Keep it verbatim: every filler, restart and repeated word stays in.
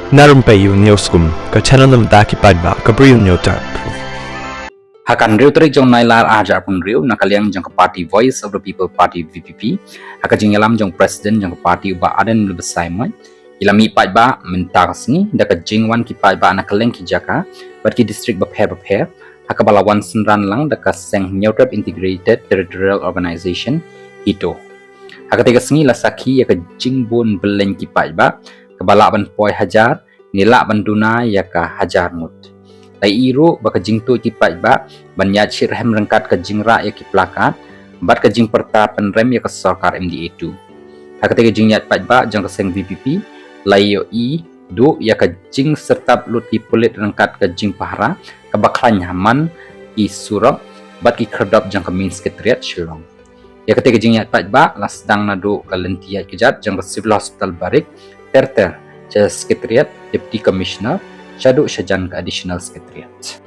Na Rympei U News Kum, ka channel na bynta ki paidbah ka Bri U News Tap. Ha ka hynriew tarik jong Nailar ar hajar arphew hynriew, na ka liang jong ka party Voice of the People Party, V P P, ha ka jingïalam jong President jong ka party u Bah Ardent Miller Basaiawmoit, ki la mih paidbah mynta ka sngi da ka jingwan ki paidbah na kylleng ki jaka bad ki district bapher bapher, ha kaba la wan synran lang da ka seng Hynñiewtrep Integrated Territorial Organization, HITO. Ha katei ka sngi la sakhi ïa ka jingbun byllien ki paidbah kaba lah ban poi hajar, ne lah ban duna ïa ka hajar ngut. La ïohi ruh ba ka jingtuid ki paidbah ban ïaid shitrhem ryngkat ka jingrah ïa ki plakat bad ka jingpyrta pynrem ïa ka sorkar M D A two. Ha katei ka jingïaid paidbah jong ka seng V P P, la ïohi duh ïa ka jingsertap lut ki pulit ryngkat ka jingpahara kaba khlaiñ ha man ki surok bad ki khyrdop jong ka Main Secretariat Shillong. Ïa katei ka jingïaid paidbah la sdang naduh ka lynti ïaid kjat jong ka Civil Hospital Barik ter ter, sha Secretariat, Deputy Commissioner, shaduh shajan ka Additional Secretariat.